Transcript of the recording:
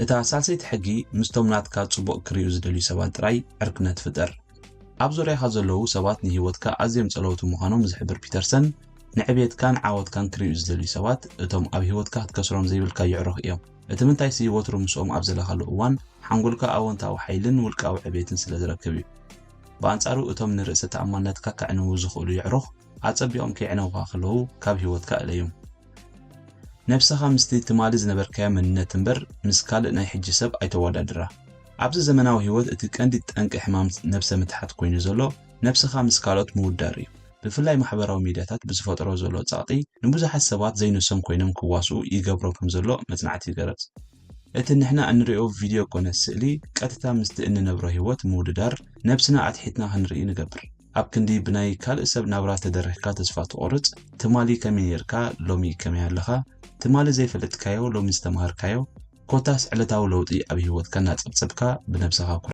እታ ሳልሰይቲ ሕጊ ምስቶም ናትካ ጽቡቕ ክርእዩ ዝደልዩ ሰባት ጥራይ ዕርክነት ፍጠር። ኣብ ዙርያኻ ዘለዉ ሰባት ንህይወትካ ኣዝዮም ጸለውቲ ምዃኖም ዝሕብር ፒተርሰን፣ ንዕብየትካን ዓወትካን ክርእዩ ዝደልዩ ሰባት እቶም ኣብ ህይወትካ ክትከስሮም ዘይብልካ የዕሩኽ እዮም። እቲ ምንታይሲ ወትሩ ምስኦም ኣብ ዘለኻሉ እዋን ሓንጎልካ ኣወንታዊ ሓይልን ውልቃዊ ዕብየትን ስለ ዝረክብ እዩ። ብኣንጻሩ እቶም ንርእሰ ተኣማንነትካ ከዕንዉ ዝኽእሉ የዕሩኽ ኣጸቢቖም ከየዕነውኻ ከለዉ ካብ ህይወትካ እለዮም። ነብስኻ ምስቲ ትማሊ ዝነበርካዮ መንነት እምበር ምስ ካልእ ናይ ሕጂ ሰብ ኣይተወዳድራ። ኣብዚ ዘመናዊ ህይወት እቲ ቀንዲ ጠንቂ ሕማም ነብሰ ምትሓት ኮይኑ ዘሎ ነብስኻ ምስ ካልኦት ምውዳር እዩ። ብፍላይ ማሕበራዊ ሚድያታት ብዝፈጥሮ ዘሎ ጸቕጢ ንብዙሓት ሰባት ዘይንሶም ኮይኖም ክዋስኡ ይገብሮም ከም ዘሎ መጽናዕቲ ይገርጽ። እቲ ንሕና እንርእዮ ቪድዮ ኮነ ስእሊ ቀጥታ ምስቲ እንነብሮ ህይወት ምውድዳር ነብስና ኣትሒትና ክንርኢ ንገብር። ኣብ ክንዲ ብናይ ካልእ ሰብ ናብራ ተደሪኽካ ተስፋ ትቖርጽ፣ ትማሊ ከመይ ኔርካ፣ ሎሚ ከመይ ኣለኻ፣ ትማሊ ዘይፈለጥካዮ ሎሚ ዝተማሃርካዮ፣ ኮታስ ዕለታዊ ለውጢ ኣብ ህይወትካ እናጸብጸብካ ብነብስኻ ኩርዕ።